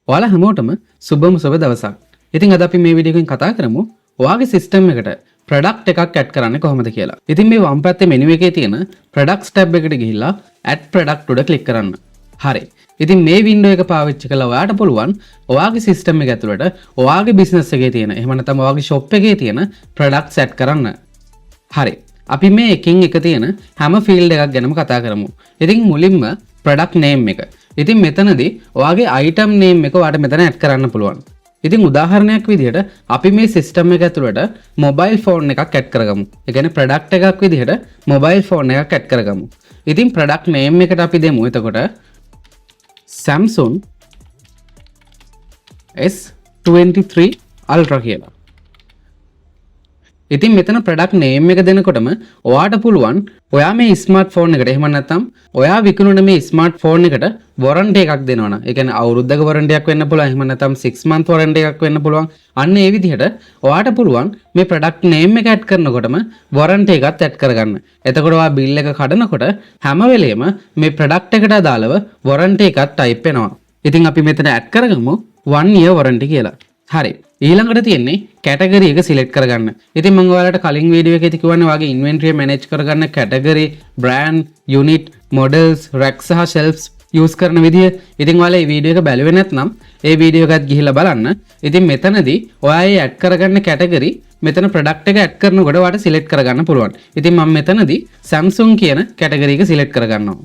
ඔයාලා හැමෝටම සුබම සුබ දවසක්. ඉතින් අද අපි මේ වීඩියෝ එකෙන් කතා කරමු ඔයාගේ සිස්ටම් එකට ප්‍රොඩක්ට් එකක් ඇඩ් කරන්නේ කොහොමද කියලා. ඉතින් මේ වම් පැත්තේ මෙනු එකේ තියෙන ප්‍රොඩක්ට්ස් ටැබ් එකට ගිහිල්ලා ඇඩ් ප්‍රොඩක්ට් උඩ ක්ලික් කරන්න. හරි. ඉතින් මේ වින්ඩෝ එක පාවිච්චි කරලා ඔයාට පුළුවන් ඔයාගේ සිස්ටම් එක ඇතුළට ඔයාගේ බිස්නස් එකේ තියෙන, එහෙම නැත්නම් ඔයාගේ ෂොප් එකේ තියෙන ප්‍රොඩක්ට්ස් ඇඩ් කරන්න. හරි. අපි මේ එකින් එක තියෙන හැම ෆීල්ඩ් එකක් ගැනම කතා කරමු. ඉතින් මුලින්ම ප්‍රොඩක්ට් නේම් එක. ඉතින් මෙතනදී ඔයාගේ අයිටම් නේම් එක ඔයාට මෙතන ඇඩ් කරන්න පුළුවන්. ඉතින් උදාහරණයක් විදිහට අපි මේ සිස්ටම් එක ඇතුළට මොබයිල් ෆෝන් එකක් ඇඩ් කරගමු. ඒ කියන්නේ ප්‍රොඩක්ට් එකක් විදිහට මොබයිල් ෆෝන් එකක් ඇඩ් කරගමු. ඉතින් ප්‍රොඩක්ට් නේම් එකට අපි දෙමු එතකොට Samsung S23 Ultra කියලා. ඉතින් මෙතන ප්‍රොඩක්ට් නේම් එක දෙනකොටම ඔයාට පුළුවන් ඔයා මේ ස්මාර්ට් ෆෝන් එකට, එහෙම නැත්නම් ඔයා විකුණන මේ ස්මාර්ට් ෆෝන් එකට වොරන්ටි එකක් දෙනවා නම්, ඒ කියන්නේ අවුරුද්දක වොරන්ටි එකක් වෙන්න පුළුවන්, එහෙම නැත්නම් 6 month warranty එකක් වෙන්න පුළුවන්. අන්න ඒ විදිහට ඔයාට පුළුවන් මේ ප්‍රොඩක්ට් නේම් එක ඇඩ් කරනකොටම වොරන්ටි එකත් ඇඩ් කරගන්න. එතකොට ඔයා බිල් එක කඩනකොට හැම වෙලේම මේ ප්‍රොඩක්ට් එකට අදාළව වොරන්ටි එකත් ටයිප් වෙනවා. ඉතින් අපි මෙතන ඇඩ් කරගමු 1 year warranty කියලා. හරි. ඊළඟට තියෙන්නේ කැටගරි එක සිලෙක්ට් කරගන්න. ඉතින් මම ඔයාලට කලින් වීඩියෝ එකේදී කිව්වනේ ඔයාගේ ඉන්වෙන්ටරි මැනේජ් කරගන්න category, brand, unit, models, rack සහ ෂෙල්ෆ්ස් යූස් කරන විදිය. ඉතින් ඔයාලා මේ වීඩියෝ එක බැලුවේ නැත්නම් ඒ වීඩියෝ එකත් ගිහිල්ලා බලන්න. ඉතින් මෙතනදී ඔයා ඒ ඇඩ් කරගන්න කැටගරි මෙතන ප්‍රොඩක්ට් එක ඇඩ් කරනකොට ඔයාට සිලෙක්ට් කරගන්න පුළුවන්. ඉතින් මම මෙතනදී Samsung කියන කැටගරි එක සිලෙක්ට් කරගන්නවා.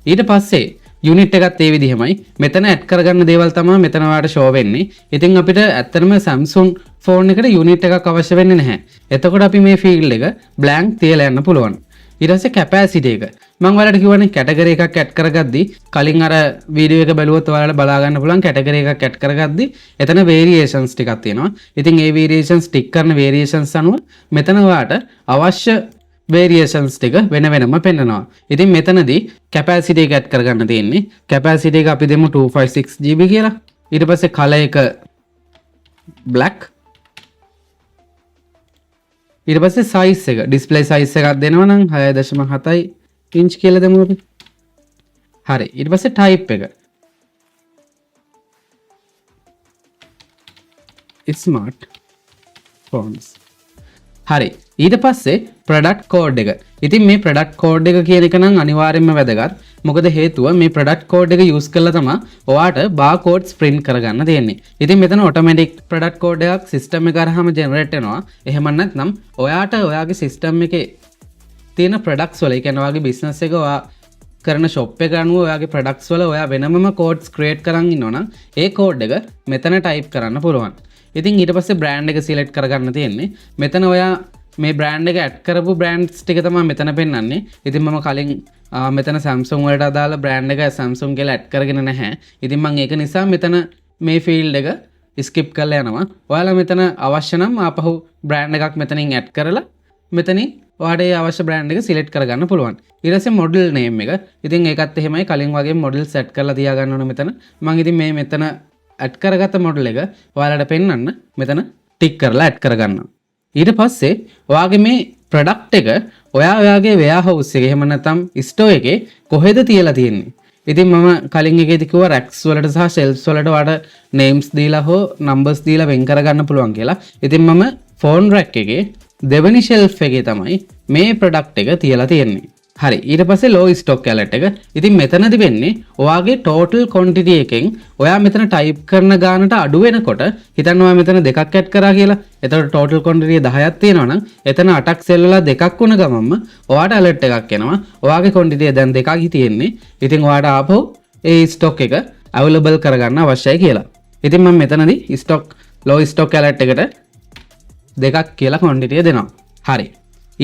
ඊට පස්සේ යුනිට් එකත් ඒ විදිහමයි. මෙතන ඇඩ් කරගන්න දේවල් තමයි මෙතන ඔයාලට ෂෝ වෙන්නේ. ඉතින් අපිට ඇත්තටම Samsung phone එකට යුනිට් එකක් අවශ්‍ය වෙන්නේ නැහැ. එතකොට අපි මේ ෆීල්ඩ් එක බ්ලැන්ක් තියලා යන්න පුළුවන්. ඊට පස්සේ කැපැසිටි එක. මම ඔයාලට කිව්වනේ කැටගරි එකක් ඇඩ් කරගද්දි, කලින් අර වීඩියෝ එක බැලුවොත් ඔයාලට බලා ගන්න පුළුවන්, කැටගරි එකක් ඇඩ් කරගද්දි එතන වේරියේෂන්ස් ටිකක් තියෙනවා. ඉතින් ඒ වේරියේෂන්ස් ටික් කරන වේරියේෂන්ස් අනුව මෙතන ඔයාට අවශ්‍ය වේරියේෂන්ස් ටික වෙන වෙනම පෙන්නනවා. ඉතින් මෙතනදී කැපැසිටි එක ඇඩ් කරගන්න තියෙන්නේ. කැපැසිටි එක අපි දෙමු 256 GB කියලා. ඊට පස්සේ කලර් එක බ්ලැක්. ඊට පස්සේ සයිස් එක, ඩිස්ප්ලේ සයිස් එකක් දෙනවා නම් 6.7 ඉන්ච් කියලා දෙමු අපි. හරි. ඊට පස්සේ ටයිප් එක ස්මාර්ට් ෆෝන්ස්. හරි. ඊට පස්සේ ප්‍රොඩක්ට් කෝඩ් එක. ඉතින් මේ ප්‍රොඩක්ට් කෝඩ් එක කියන එක නම් අනිවාර්යයෙන්ම වැදගත්. මොකද හේතුව මේ ප්‍රොඩක්ට් කෝඩ් එක යූස් කරලා තමයි ඔයාට බාර් කෝඩ්ස් ප්‍රින්ට් කරගන්න තියෙන්නේ. ඉතින් මෙතන ඔටෝමැටික් ප්‍රොඩක්ට් කෝඩ් එකක් සිස්ටම් එක හරහාම ජෙනරේට් වෙනවා. එහෙම නැත්නම් ඔයාට ඔයාගේ සිස්ටම් එකේ තියෙන ප්‍රොඩක්ට්ස් වල, ඒ කියන්නේ ඔයාගේ බිස්නස් එක ඔයා කරන ෂොප් එක අනුව ඔයාගේ ප්‍රොඩක්ට්ස් වල ඔයා වෙනමම කෝඩ්ස් ක්‍රියේට් කරන් ඉන්නවා නම් ඒ කෝඩ් එක මෙතන ටයිප් කරන්න පුළුවන්. ඉතින් ඊට පස්සේ බ්‍රෑන්ඩ් එක සිලෙක්ට් කරගන්න තියෙන්නේ. මෙතන ඔයා මේ බ්‍රෑන්ඩ් එක ඇඩ් කරපු බ්‍රෑන්ඩ්ස් ටික තමයි මෙතන පෙන්වන්නේ. ඉතින් මම කලින් මෙතන Samsung වලට අදාළ බ්‍රෑන්ඩ් එක Samsung කියලා ඇඩ් කරගෙන නැහැ. ඉතින් මම ඒක නිසා මෙතන මේ ෆීල්ඩ් එක ස්කිප් කරලා යනවා. ඔයාලා මෙතන අවශ්‍ය නම් ආපහු බ්‍රෑන්ඩ් එකක් මෙතනින් ඇඩ් කරලා මෙතනින් ඔයාට ඒ අවශ්‍ය බ්‍රෑන්ඩ් එක සිලෙක්ට් කරගන්න පුළුවන්. ඊට පස්සේ මොඩල් නේම් එක. ඉතින් ඒකත් එහෙමයි, කලින් වගේ මොඩල් සෙට් කරලා තියාගන්න ඕන මෙතන. මම ඉතින් මේ මෙතන ඇඩ් කරගත්ත මොඩල් එක ඔයාලට පෙන්වන්න මෙතන ටික් කරලා ඇඩ් කරගන්නවා. ඊට පස්සේ ඔයාගේ මේ ප්‍රොඩක්ට් එක ඔයා ඔයාගේ වෙයාහවුස් එකේ, එහෙම නැත්නම් ස්ටෝර් එකේ කොහෙද තියලා තියෙන්නේ? ඉතින් මම කලින් එකේදී කිව්වා රැක්ස් වලට සහ ෂෙල්ෆ්ස් වලට ඔයාට නේම්ස් දීලා හෝ නම්බර්ස් දීලා වෙන් කරගන්න පුළුවන් කියලා. ඉතින් මම ෆෝන් රැක් එකේ දෙවනි ෂෙල්ෆ් එකේ තමයි මේ ප්‍රොඩක්ට් එක තියලා තියෙන්නේ. හරි. ඊට පස්සේ ලෝ ස්ටොක් ඇලර්ට් එක. ඉතින් මෙතනදි වෙන්නේ ඔයාගේ ටෝටල් ක්වොන්ටිටි එකෙන් ඔයා මෙතන ටයිප් කරන ගානට අඩු වෙනකොට, හිතන්න ඔයා මෙතන දෙකක් ඇඩ් කරා කියලා. එතකොට ටෝටල් ක්වොන්ටිටි 10ක් තියෙනවා නම් එතන 8ක් සෙල් වෙලා දෙකක් වුණ ගමන්ම ඔයාට ඇලර්ට් එකක් එනවා. ඔයාගේ ක්වොන්ටිටි දැන් දෙකක් තියෙන්නේ. ඉතින් ඔයාට ආපහු ඒ ස්ටොක් එක අවైలබල් කරගන්න අවශ්‍යයි කියලා. ඉතින් මම මෙතනදී ලෝ ස්ටොක් ඇලර්ට් එකට දෙකක් කියලා ක්වොන්ටිටි දෙනවා. හරි.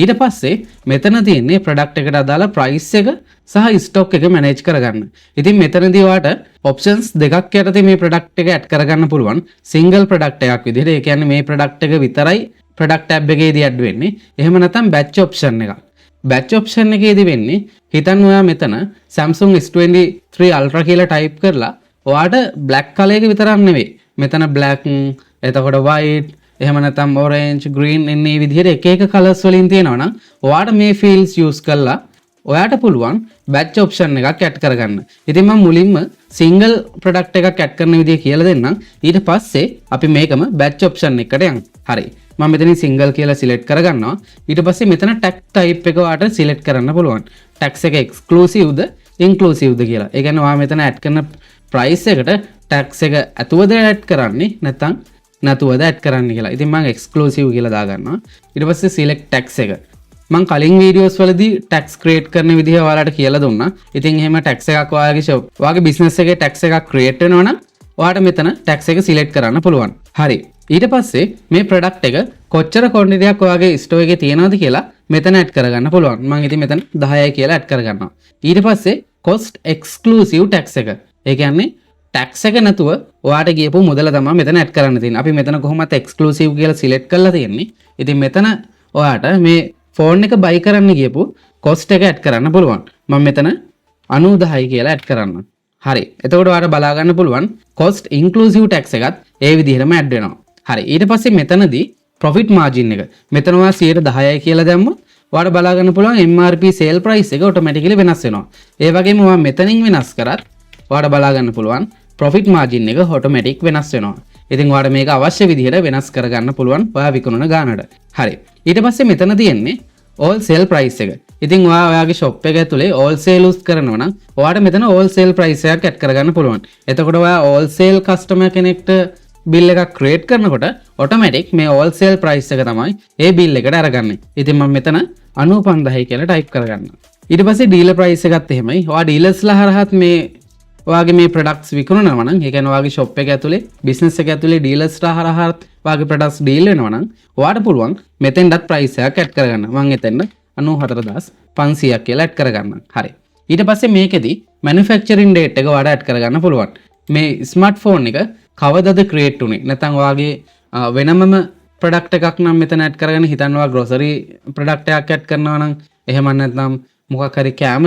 ඊට පස්සේ මෙතන තියෙන්නේ ප්‍රොඩක්ට් එකට අදාළ ප්‍රයිස් එක සහ ස්ටොක් එක මැනේජ් කරගන්න. ඉතින් මෙතනදී ඔයාට ඔප්ෂන්ස් දෙකක් යටතේ මේ ප්‍රොඩක්ට් එක ඇඩ් කරගන්න පුළුවන්. සිංගල් ප්‍රොඩක්ට් එකක් විදිහට. ඒ කියන්නේ මේ ප්‍රොඩක්ට් එක විතරයි ප්‍රොඩක්ට් ටැබ් එකේදී ඇඩ් වෙන්නේ. එහෙම නැත්නම් බැච් ඔප්ෂන් එකක්. බැච් ඔප්ෂන් එකේදී වෙන්නේ, හිතන්න ඔයා මෙතන Samsung S23 Ultra කියලා ටයිප් කරලා ඔයාට බ්ලැක් කලර් එක විතරක් නෙවෙයි. මෙතන බ්ලැක්, එතකොට වයිට්, එහෙම නැත්නම් ඔරෙන්ජ්, ග්‍රීන් එන්නේ මේ විදිහට එක එක කලර්ස් වලින් තියෙනවා නම් ඔයාට මේ ෆීල්ඩ්ස් යූස් කරලා ඔයාට පුළුවන් බැච් ඔප්ෂන් එකක් ඇඩ් කරගන්න. ඉතින් මම මුලින්ම සිංගල් ප්‍රොඩක්ට් එකක් ඇඩ් කරන විදිය කියලා දෙන්නම්. ඊට පස්සේ අපි මේකම බැච් ඔප්ෂන් එකට යමු. හරි. මම මෙතනින් සිංගල් කියලා සිලෙක්ට් කරගන්නවා. ඊට පස්සේ මෙතන ටැක්ස් ටයිප් එක ඔයාට සිලෙක්ට් කරන්න පුළුවන්. ටැක්ස් එක එක්ස්ක්ලූසිව්ද ඉන්ක්ලූසිව්ද කියලා. ඒ කියන්නේ ඔයා මෙතන ඇඩ් කරන ප්‍රයිස් එකට ටැක්ස් එක ඇතුවද ඇඩ් කරන්නේ නැත්නම් නැතුවද ඇඩ් කරන්න කියලා. ඉතින් මම එක්ස්ක්ලූසිව් කියලා දාගන්නවා. ඊට පස්සේ සිලෙක්ට් ටැක්ස් එක. මං කලින් වීඩියෝස් වලදී ටැක්ස් ක්‍රියේට් කරන විදිහ ඔයාලට කියලා දුන්නා. ඉතින් එහෙම ටැක්ස් එකක් ඔයාලගේ ෂොප්, ඔයාගේ බිස්නස් එකේ ටැක්ස් එකක් ක්‍රියේට් වෙනවා නම් ඔයාට මෙතන ටැක්ස් එක සිලෙක්ට් කරන්න පුළුවන්. හරි. ඊට පස්සේ මේ ප්‍රොඩක්ට් එක කොච්චර ක්වොන්ටිටි එකක් ඔයාගේ ස්ටෝර් එකේ තියෙනවද කියලා මෙතන ඇඩ් කරගන්න පුළුවන්. මං ඉතින් මෙතන 10යි කියලා ඇඩ් කරගන්නවා. ඊට පස්සේ කොස්ට් එක්ස්ක්ලූසිව් ටැක්ස් එක. ඒ කියන්නේ ටැක්ස් එක නැතුව ඔයාට ගියපු මුදල තමයි මෙතන ඇඩ් කරන්න තියෙන්නේ. අපි මෙතන කොහොමත් එක්ස්ක්ලූසිව් කියලා සිලෙක්ට් කරලා තියෙන්නේ. ඉතින් මෙතන ඔයාට මේ ෆෝන් එක බයි කරන්න ගියපු කොස්ට් එක ඇඩ් කරන්න පුළුවන්. මම මෙතන 90,000යි කියලා ඇඩ් කරන්න. හරි. එතකොට ඔයාලට බලා ගන්න පුළුවන් කොස්ට් ඉන්ක්ලූසිව් ටැක්ස් එකත් ඒ විදිහටම ඇඩ් වෙනවා. හරි. ඊට පස්සේ මෙතනදී ප්‍රොෆිට් මාජින් එක. මෙතන ඔයා 10%යි කියලා දැම්මොත් ඔයාලට බලා ගන්න පුළුවන් MRP sale price එක ඔටෝමැටිකලි වෙනස් වෙනවා. ඒ වගේම ඔයා මෙතනින් වෙනස් කරත් ඔයාලට බලා ගන්න පුළුවන් ප්‍රොෆිට් මාජින් එක ඔටෝමැටික් වෙනස් වෙනවා. ඉතින් ඔයාලට මේක අවශ්‍ය විදිහට වෙනස් කරගන්න පුළුවන් ඔයා විකුණන ගානට. හරි. ඊට පස්සේ මෙතන තියෙන්නේ හෝල්සේල් ප්‍රයිස් එක. ඉතින් ඔයා ඔයාගේ ෂොප් එක ඇතුලේ හෝල්සේල් යූස් කරනවා නම් ඔයාට මෙතන හෝල්සේල් ප්‍රයිස් එකක් ඇඩ් කරගන්න පුළුවන්. එතකොට ඔයා හෝල්සේල් කස්ටමර් කෙනෙක්ට බිල් එකක් ක්‍රියේට් කරනකොට ඔටෝමැටික් මේ හෝල්සේල් ප්‍රයිස් එක තමයි ඒ බිල් එකට අරගන්නේ. ඉතින් මම මෙතන 95,000යි කියලා ටයිප් කරගන්න. ඊට පස්සේ ඩීලර් ප්‍රයිස් එකත් එහෙමයි. ඔයා ඩීලර්ස්ලා හරහත් මේ ඔයාගේ මේ ප්‍රොඩක්ට්ස් විකුණනවා නම්, ඒ කියන්නේ ඔයාගේ ෂොප් එක ඇතුලේ, බිස්නස් එක ඇතුලේ ඩීලර්ස්ලා හරහත් ඔයාගේ ප්‍රොඩක්ට්ස් ඩීල් වෙනවා නම් ඔයාට පුළුවන් මෙතෙන්ටත් ප්‍රයිස් එකක් ඇඩ් කරගන්න. මං එතෙන්ට 94,500ක් කියලා ඇඩ් කරගන්න. හරි. ඊට පස්සේ මේකෙදි මැනුෆැක්චරින් ඩේට් එක ඔයාට ඇඩ් කරගන්න පුළුවන්. මේ ස්මාර්ට්ෆෝන් එක කවදද ක්‍රියේට් වුනේ? නැත්නම් ඔයාගේ වෙනමම ප්‍රොඩක්ට් එකක් නම් මෙතන ඇඩ් කරගෙන හිතන්න ඔයා ග්‍රොසරි ප්‍රොඩක්ට් එකක් ඇඩ් කරනවා නම්, එහෙම නැත්නම් මොකක් හරි කෑම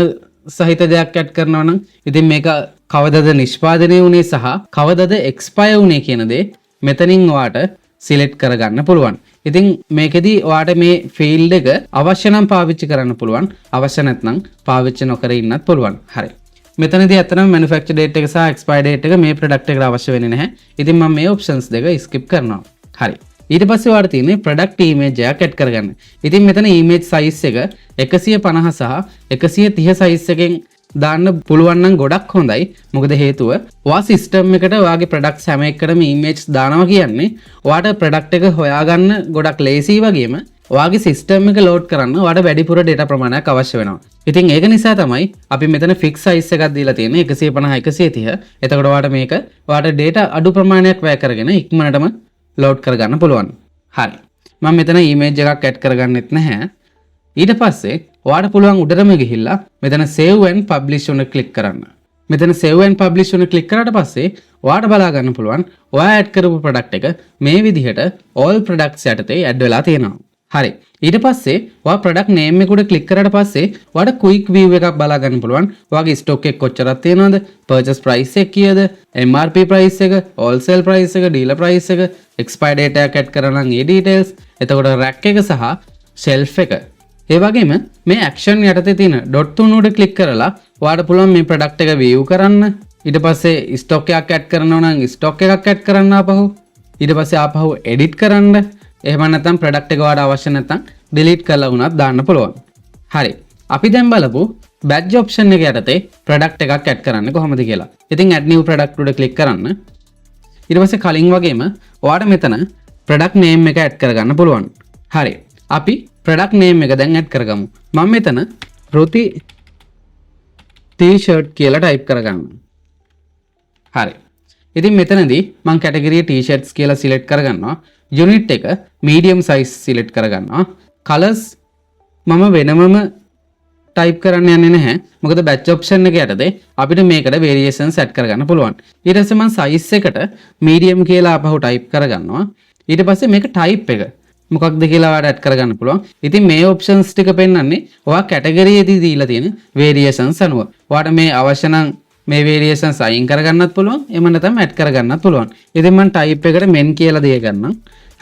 සහිත දෙයක් ඇඩ් කරනවා නම්, ඉතින් මේක කවදද නිෂ්පාදනය වුණේ සහ කවදද එක්ස්පයර් වුණේ කියන දේ මෙතනින් ඔයාට සිලෙක්ට් කරගන්න පුළුවන්. ඉතින් මේකෙදි ඔයාට මේ ෆීල්ඩ් එක අවශ්‍ය නම් පාවිච්චි කරන්න පුළුවන්. අවශ්‍ය නැත්නම් පාවිච්චි නොකර ඉන්නත් පුළුවන්. හරි. මෙතනදී ඇත්තටම මැනුෆැක්චර් ඩේට් එක සහ එක්ස්පයර් ඩේට් එක මේ ප්‍රොඩක්ට් එකට අවශ්‍ය වෙන්නේ නැහැ. ඉතින් මම මේ ඔප්ෂන්ස් දෙක ස්කිප් කරනවා. හරි. ඊට පස්සේ ඔයාලට තියෙන්නේ ප්‍රොඩක්ට් ඉමේජ් එකක් ඇඩ් කරගන්න. ඉතින් මෙතන ඉමේජ් සයිස් එක 150 සහ 130 සයිස් එකෙන් දාන්න පුළුවන් නම් ගොඩක් හොඳයි. මොකද හේතුව ඔයා සිස්ටම් එකට ඔයාගේ ප්‍රොඩක්ට්ස් හැම එකකටම ඉමේජ් දානවා කියන්නේ ඔයාට ප්‍රොඩක්ට් එක හොයාගන්න ගොඩක් ලේසි වගේම ඔයාගේ සිස්ටම් එක ලෝඩ් කරන්න ඔයාට වැඩිපුර ඩේටා ප්‍රමාණයක් අවශ්‍ය වෙනවා. ඉතින් ඒක නිසා තමයි අපි මෙතන ෆික්ස් සයිස් එකක් දීලා තියෙන්නේ 150 130. එතකොට ඔයාට මේක ඔයාට ඩේටා අඩු ප්‍රමාණයක් වැය කරගෙන ඉක්මනටම ලෝඩ් කරගන්න පුළුවන්. හරි. මම මෙතන ඉමේජ් එකක් ඇඩ් කරගන්නෙත් නැහැ. ඊට පස්සේ ඔයාට පුළුවන් උඩටම ගිහිල්ලා මෙතන save and publish උන ක්ලික් කරන්න. මෙතන save and publish උන ක්ලික් කරාට පස්සේ ඔයාට බලා ගන්න පුළුවන් ඔයා ඇඩ් කරපු ප්‍රොඩක්ට් එක මේ විදිහට all products යටතේ ඇඩ් වෙලා තියෙනවා. හරි. ඊට පස්සේ ඔයා ප්‍රොඩක්ට් නේම් එක උඩ ක්ලික් කරාට පස්සේ ඔයාට ක්වික් view එකක් බලා ගන්න පුළුවන්. ඔයාගේ ස්ටොක් එක කොච්චරක් තියෙනවද? පර්චේස් ප්‍රයිස් එක කීයද? MRP price එක, හෝල්සේල් ප්‍රයිස් එක, ඩීලර් ප්‍රයිස් එක, එක්ස්පයර් ඩේට් එකක් ඇඩ් කරා නම් ඒ ඩීටේල්ස්, එතකොට රැක් එක සහ ෂෙල්ෆ් එක. ඒ වගේම මේ ඇක්ෂන් යටතේ තියෙන ඩොට් තුන උඩ ක්ලික් කරලා ඔයාට පුළුවන් මේ ප්‍රොඩක්ට් එක view කරන්න. ඊට පස්සේ ස්ටොක් එකක් ඇඩ් කරනවා නම් ස්ටොක් එකක් ඇඩ් කරන්න ආපහු. ඊට පස්සේ ආපහු එඩිට් කරන්න. එහෙම නැත්නම් ප්‍රොඩක්ට් එක ඔයාට අවශ්‍ය නැත්නම් ඩිලීට් කරලා වුණත් දාන්න පුළුවන්. හරි. අපි දැන් බලමු බැච් ඔප්ෂන් එක යටතේ ප්‍රොඩක්ට් එකක් ඇඩ් කරන්න කොහොමද කියලා. ඉතින් add new product උඩ ක්ලික් කරන්න. ඊට පස්සේ කලින් වගේම ඔයාට මෙතන ප්‍රොඩක්ට් නේම් එක ඇඩ් කරගන්න පුළුවන්. හරි. අපි ප්‍රොඩක්ට් නේම් එක දැන් ඇඩ් කරගමු. මම මෙතන රුති ටී-ෂර්ට් කියලා ටයිප් කරගන්න. හරි. ඉතින් මෙතනදී මං කැටගරිය ටී-ෂර්ට්ස් කියලා සිලෙක්ට් කරගන්නවා. යුනිට් එක මීඩියම් සයිස් සිලෙක්ට් කරගන්නවා. කලර්ස් මම වෙනමම ටයිප් කරන්න යන්නේ නැහැ. මොකද බැච් ඔප්ෂන් එක යටතේ අපිට මේකට වේරියේෂන්ස් ඇඩ් කරගන්න පුළුවන්. ඊට පස්සේ මං සයිස් එකට මීඩියම් කියලා ආපහු ටයිප් කරගන්නවා. ඊට පස්සේ මේක ටයිප් එක මොකක්ද කියලා ඔයාලට ඇඩ් කරගන්න පුළුවන්. ඉතින් මේ ඔප්ෂන්ස් ටික පෙන්වන්නේ ඔයා කැටගරියේදී දීලා තියෙන වේරියේෂන්ස් අනුව. ඔයාට මේ අවශ්‍ය නම් මේ වේරියේෂන්ස් අයින් කරගන්නත් පුළුවන්. එහෙම නැත්නම් ඇඩ් කරගන්නත් පුළුවන්. ඉතින් මං ටයිප් එකට මෙන් කියලා දෙය ගන්නම්.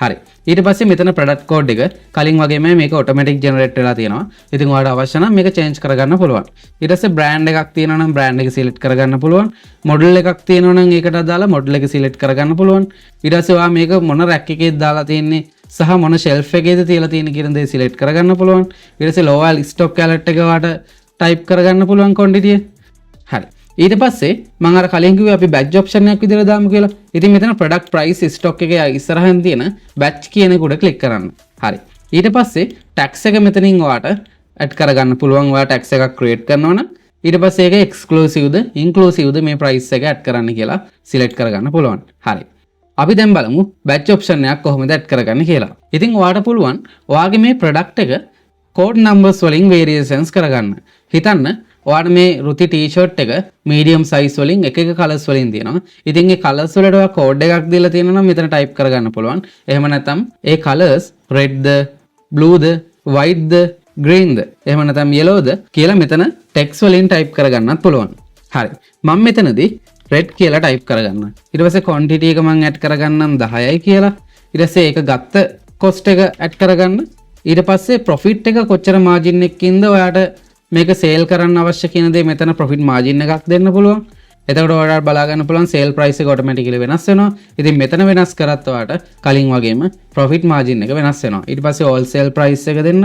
හරි. ඊට පස්සේ මෙතන ප්‍රොඩක්ට් කෝඩ් එක කලින් වගේම මේක ඔටෝමැටික් ජෙනරේට් වෙලා තියෙනවා. ඉතින් ඔයාලට අවශ්‍ය නම් මේක චේන්ජ් කරගන්න පුළුවන්. ඊට පස්සේ බ්‍රෑන්ඩ් එකක් තියෙනවා නම් බ්‍රෑන්ඩ් එක සිලෙක්ට් කරගන්න පුළුවන්. මොඩල් එකක් තියෙනවා නම් ඒකට අදාළ මොඩල් එක සිලෙක්ට් කරගන්න පුළුවන්. ඊට පස්සේ ඔයා මේක මොන රැක් එකේද දාලා තියෙන්නේ සහ මොන ෂෙල්ෆ් එකේද තියලා තියෙන්නේ කියන දේ සිලෙක්ට් කරගන්න පුළුවන්. ඊට පස්සේ ලෝවල් ස්ටොක් ඇලර්ට් එක ඔයාට ටයිප් කරගන්න පුළුවන් ක්වොන්ටිටි එක. හරි. ඊට පස්සේ මම අර කලින් කිව්වේ අපි බැච් ඔප්ෂන් එකක් විදිහට දාමු කියලා. ඉතින් මෙතන ප්‍රොඩක්ට් ප්‍රයිස් ස්ටොක් එකේ ඉස්සරහින් තියෙන බැච් කියන එක උඩ ක්ලික් කරන්න. හරි. ඊට පස්සේ ටැක්ස් එක මෙතනින් ඔයාට ඇඩ් කරගන්න පුළුවන්. ඔයා ටැක්ස් එකක් ක්‍රියේට් කරනවා නම් ඊට පස්සේ ඒක එක්ස්ක්ලූසිව්ද ඉන්ක්ලූසිව්ද මේ ප්‍රයිස් එක ඇඩ් කරන්න කියලා සිලෙක්ට් කරගන්න පුළුවන්. හරි. අපි දැන් බලමු බැච් ඔප්ෂන් එකක් කොහොමද ඇඩ් කරගන්නේ කියලා. ඉතින් ඔයාට පුළුවන් ඔයාගේ මේ ප්‍රොඩක්ට් එක කෝඩ් නම්බර්ස් වලින් වේරියේෂන්ස් කරගන්න. හිතන්න ඔයාට මේ රුති ටී-ෂර්ට් එක මීඩියම් සයිස් වලින් එක එක කලර්ස් වලින් තියෙනවා. ඉතින් ඒ කලර්ස් වලට ඔයා කෝඩ් එකක් දීලා තියෙනවා නම් මෙතන ටයිප් කරගන්න පුළුවන්. එහෙම නැත්නම් ඒ කලර්ස් රෙඩ්ද, බ්ලූද, වයිට්ද, ග්‍රීන්ද, එහෙම නැත්නම් යෙලෝද කියලා මෙතන ටෙක්ස්ට් වලින් ටයිප් කරගන්නත් පුළුවන්. හරි. මම මෙතනදී රෙඩ් කියලා ටයිප් කරගන්න. ඊට පස්සේ ක්වොන්ටිටි එක මම ඇඩ් කරගන්නම් 10යි කියලා. ඊට පස්සේ ඒක ගත්ත කොස්ට් එක ඇඩ් කරගන්න. ඊට පස්සේ ප්‍රොෆිට් එක කොච්චර මාජින් එකකින්ද ඔයාට මේක සේල් කරන්න අවශ්‍ය කියන දේ මෙතන ප්‍රොෆිට් මාජින් එකක් දෙන්න පුළුවන්. එතකොට ඔයාලට බලා ගන්න පුළුවන් සේල් ප්‍රයිස් එක ඔටෝමැටිකලි වෙනස් වෙනවා. ඉතින් මෙතන වෙනස් කරත් ඔයාට කලින් වගේම ප්‍රොෆිට් මාජින් එක වෙනස් වෙනවා. ඊට පස්සේ හෝල්සේල් ප්‍රයිස් එක දෙන්න.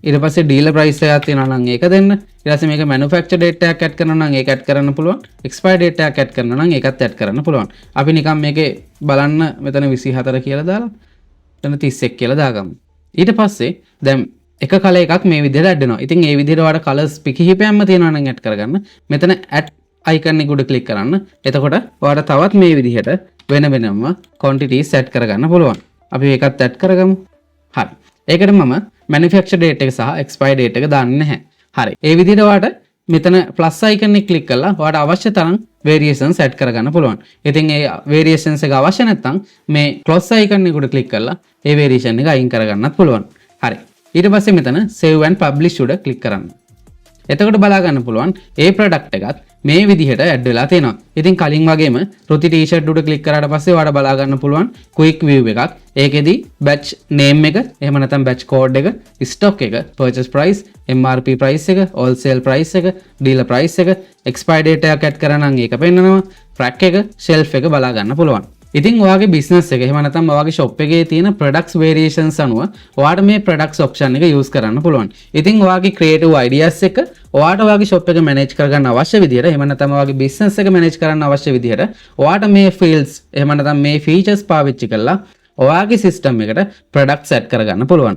ඊට පස්සේ ඩීලර් ප්‍රයිස් එකක් තියෙනවා නම් ඒක දෙන්න. ඊට පස්සේ මේක මැනුෆැක්චර් ඩේට් එකක් ඇඩ් කරනවා නම් ඒක ඇඩ් කරන්න පුළුවන්. එක්ස්පයර් ඩේට් එකක් ඇඩ් කරනවා නම් ඒකත් ඇඩ් කරන්න පුළුවන්. අපි නිකන් මේකේ බලන්න මෙතන 24 කියලා දාලා මෙතන 31 කියලා දාගමු. ඊට පස්සේ දැන් එක කලර් එකක් මේ විදිහට ඇඩ් වෙනවා. ඉතින් ඒ විදිහට ඔයාලට කලර්ස් කිහිපයක්ම තියෙනවා නම් ඇඩ් කරගන්න. මෙතන ඇඩ් අයිකන් එක උඩ ක්ලික් කරන්න. එතකොට ඔයාලට තවත් මේ විදිහට වෙන වෙනම ක්වොන්ටිටිස් ඇඩ් කරගන්න පුළුවන්. අපි ඒකත් ඇඩ් කරගමු. හරි. ඒකට මම මැනුෆැක්චර් ඩේට් එක සහ එක්ස්පයර් ඩේට් එක දාන්නේ නැහැ. හරි. ඒ විදිහට ඔයාලට මෙතන ප්ලස් අයිකන් එක ක්ලික් කරලා ඔයාලට අවශ්‍ය තරම් වේරියේෂන්ස් ඇඩ් කරගන්න පුළුවන්. ඉතින් ඒ වේරියේෂන්ස් එක අවශ්‍ය නැත්නම් මේ ක්ලොස් අයිකන් එක උඩ ක්ලික් කරලා ඒ වේරියේෂන් එක අයින් කරගන්නත් පුළුවන්. හරි. ඊට පස්සේ මෙතන save and publish උඩ ක්ලික් කරන්න. එතකොට බලා ගන්න පුළුවන් ඒ ප්‍රොඩක්ට් එකත් මේ විදිහට ඇඩ් වෙලා තියෙනවා. ඉතින් කලින් වගේම රුති ටී-ෂර්ට් උඩ ක්ලික් කරාට පස්සේ ඔයාලට බලා ගන්න පුළුවන් ක්වික් view එකක්. ඒකෙදි බැච් නේම් එක, එහෙම නැත්නම් බැච් කෝඩ් එක, ස්ටොක් එක, පර්චේස් ප්‍රයිස්, MRP price එක, හෝල්සේල් ප්‍රයිස් එක, ඩීලර් ප්‍රයිස් එක, එක්ස්පයර් ඩේට් එකක් ඇඩ් කරා නම් ඒක පෙන්නනවා, රැක් එක, ෂෙල්ෆ් එක බලා ගන්න පුළුවන්. ඉතින් ඔයාගේ බිස්නස් එක එහෙම නැත්නම් ඔයාගේ ෂොප් එකේ තියෙන ප්‍රොඩක්ට්ස් වේරියේෂන්ස් අනුව ඔයාට මේ ප්‍රොඩක්ට්ස් ඔප්ෂන් එක යූස් කරන්න පුළුවන්. ඉතින් ඔයාගේ ක්‍රියේටිව් අයිඩියාස් එක ඔයාට ඔයාගේ ෂොප් එක මැනේජ් කරගන්න අවශ්‍ය විදිහට, එහෙම නැත්නම් ඔයාගේ බිස්නස් එක මැනේජ් කරන්න අවශ්‍ය විදිහට ඔයාට මේ ෆීල්ඩ්ස් එහෙම නැත්නම් මේ ෆීචර්ස් පාවිච්චි කරලා ඔයාගේ සිස්ටම් එකට ප්‍රොඩක්ට්ස් ඇඩ් කරගන්න පුළුවන්.